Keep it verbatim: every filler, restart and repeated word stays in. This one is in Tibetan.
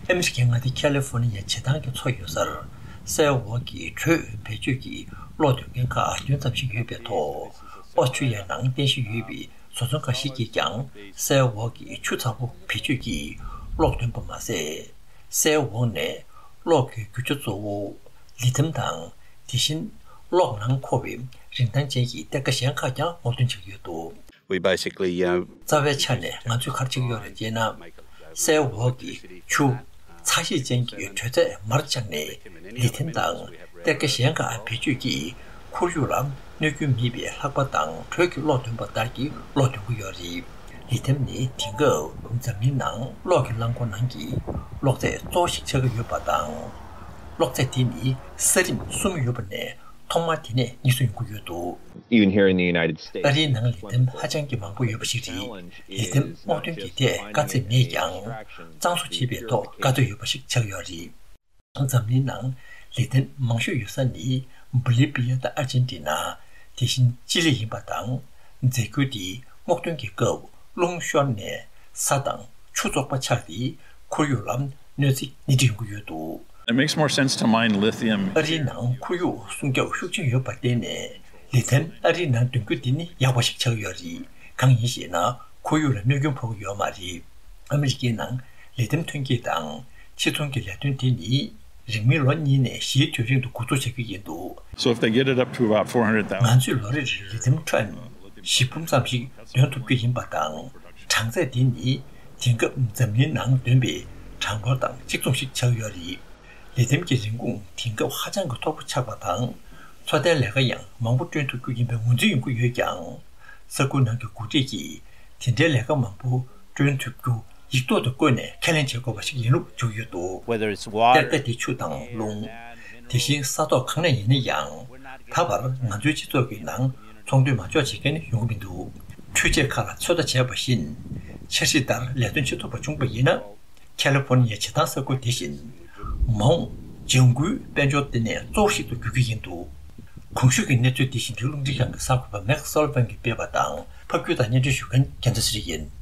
ཨ་མི་རི་ཀའི་མངའ་སྡེ་ཁ་ལི་ཧྥོ་ནི་ཡའི་བྱེ་ཐང་གི་མཚོ་ཡོད་སར་སའི་འོག་གི་དྲོད་བེད་སྤྱོད་ཀྱིས་གློག་འདོན་མཁན་ཁག་བདུན་ཙམ་ཞིག་ཡོད་པའི་ཐོག་ཨོ་སི་ཁྲུ་ལི་ཡའི་ནང་རྟེན་གཞི་ཡོད་པའི་བཟོ་ཚོང་ཁང་ཞིག་གིས་ཀྱང་སའི་འོག་གི་ཆུ་ཚ་པོ་བེད་སྤྱོད་ཀྱིས་གློག་འདོན་པ་མ་ཟད། སའི་འོག་ནས་གློག་གི་རྒྱུ་ཆ་གཙོ་བོ་ལི་ཐིམ་དང་། དེ་བཞིན་གློག་ནང་མཁོ་བའི་རིན་ཐང་ཅན་གྱི་གཏེར་ཁ་གཞན་ཁག་ཀྱང་སྔོག་འདོན་བྱེད་ཀྱི་ཡོད་འདུག We basically, uh, རྩ་བའི་ཆ་ནས་ང་ཚོས་ག་རེ་བྱེད་ཀྱི་ཡོད་རེད་ཅེ་ན། སའི་འོག་གི་ཆུ་ཚ་ཤེད་ཅན་གྱི་དྲོད་ཚད་མར་བཅངས་ནས་ལི་ཐིམ་དང་གཏེར་ཁ་གཞན་ཁག་བེད་སྤྱོད་ཀྱིས་ཁོར་ཡུག་ལ་གནོད་སྐྱོན་མེད་པའི་ལྷགས་པ་དང་དྲོད་ཀྱི་གློག་འདོན་པ་ལྟར་གྱི་གློག་འདོན་གྱི་ཡོད་རེད། ལི་ཐིམ་ནི་དེང་སྐབས་འཛམ་གླིང་ནང་གློག་གི་རླངས་འཁོར་ནང་གི་གློག་ཚད་གཙོ་བོ་ཞིག་ཆགས་ཀྱི་ཡོད་པ་དང་། གློག་ཚད་དེ་ནི་ས་རིམ་གསུམ་ཡོད་པ་ནས་ཐོག་མར་དེ་ནས་གཉིས་སུ་ཡོང་གི་ཡོད་འདུག Even here in the United States, ཨ་རིའི་ནང་ལི་ཐིམ་ཧ་ཅང་གི་མང་པོ་ཡོད་པ་ཞིག་རེད། ལི་ཐིམ་སྔོག་འདོན་གྱི་ཐད་དཀའ་ཚེགས་མེད་ཀྱང་། གཙང་བཟོ་བྱེད་པའི་ཐོག་དཀའ་ཚེགས་ཡོད་པ་ཞིག་ཆགས་ཡོད་རེད། འཛམ་གླིང་ནང་ལི་ཐིམ་མང་ཤོས་ཡོད་ས་ནི་བོ་ལི་བི་ཡ་དང་ཨར་ཇེན་ཊི་ན། དེ་བཞིན་ཅི་ལི་ཡིན་པ་དང་། རྫས་འགུལ་འདི་སྔོག་འདོན་གྱི་སྐབས་རླུང་ཤོར་ནས་ས་དང་ཆུ་བཙོག་པ་ཆགས་ཏེ་ཁོར་ཡུག་ལ་གནོད་འཚེ་སྣེ་ཁྲིད་ཡོང་གི་ཡོད་འདུག It makes more sense to mine lithium. ཨ་རིའི་ནང་ཁོར་ཡུག་སྲུང་སྐྱོབ་ཤུགས་ཆེན་ཡོད་པར་བརྟེན་ནས་ལི་ཐིམ་ཨ་རིའི་ནང་འདོན་རྒྱུ་འདི་ནི་ཡག་པ་ཞིག་ཆགས་ཡོད་རེད། གང་ཡིན་ཞེ་ན་ཁོར་ཡུག་ལ་གནོད་སྐྱོན་ཕོག་གི་ཡོད་མ་རེད། ཨ་མི་རི་ཀའི་ནང་ལི་ཐིམ་ཐོན་སྐྱེད་དང་ཕྱིར་ཚོང་གི་ལས་དོན་དེ་ནི་རིང་མིན་ལོ་གཉིས་ནས་བཞིའི་དུས་རིང་དུ་འགོ་འཛུགས་བྱ་རྒྱུ་ཡིན་འདུག So if they get it up to about four hundred thousand, ང་ཚོས་ལོ་རེར་ལི་ཐིམ་ཊོན་བཞི་འབུམ་ཙམ་ཞིག་འདོན་ཐུབ་རྒྱུ་ཡིན་པ་དང་། གྲངས་ཚད་དེ་ནི་དེང་སྐབས་འཛམ་གླིང་ནང་འདོན་པའི་གྲངས་འབོར་དང་གཅིག་མཚུངས་ཤིག་ཆགས་ཡོད་རེད། ལི་ཐིམ་གྱི་རིན་གོང་དེང་སྐབས་ཧ་ཅང་གི་མཐོ་པོ་ཆགས་པ་དང་། འཚོ་རྟེན་ལས་ཀ་ཡང་མང་པོ་བསྐྲུན་ཐུབ་རྒྱུ་ཡིན་པའི་ངོས་འཛིན་ཡོང་གི་ཡོད་ཀྱང་། ས་ཁུལ་ནང་གི་འགོ་ཁྲིད་ཀྱིས་དེ་འདྲའི་ལས་ཀ་མང་པོ་བསྐྲུན་ཐུབ་རྒྱུ་ཡིག་ཐོག་ཏུ་བཀོད་ནས་ཁས་ལེན་བྱེད་དགོས་པ་ཞིག་ཡིན་ལུགས་བརྗོད་ཀྱི་ཡོད་འདུག Whether it's water, གཏེར་ཁ་དེ་ཆུ་དང་རླུང་། དེ་བཞིན་ས་ཐོག་གང་ནས་ཡིན་ན་ཡང་། ད་བར་ང་ཚོའི་སྤྱི་ཚོགས་ཀྱི་ནང་ཚོང་དོན་མ་འཇོག་བྱེད་མཁན་ཡོང་གི་མི་འདུག་འཕྲུལ་ཆས་ཁག་ལ་ཚོད་ལྟ་བྱས་པ་བཞིན། འཆར་གཞི་ལྟར་ལས་དོན་བྱེད་ཐུབ་པ་བྱུང་པ་ཡིན་ན། ཁ་ལི་ཧྥོ་ནི་ཡའི་བྱེ་ཐང་ས་ཁུལ་དེ་བཞིན། མ་འོངས་ལྗང་ཁུའི་དཔལ་འབྱོར་ལྟེ་གནས་གཙོ་བོ་ཞིག་ཏུ་འགྱུར་གྱི་ཡིན་འདུག་གོང་ཞུས་ཀྱི་གནས་ཚུལ་དེ་བཞིན་དུ་རླུང་འཕྲིན་ཁང་གི་གསར་འགོད་པ་མེག་སོལ་ཝན་གྱིས་སྤེལ་བ་དང་། ཕབ་སྒྱུར་དང་སྙན་སྒྲོན་ཞུ་མཁན་རྒྱལ་མཚན་ཚེ་རིང་ཡིན།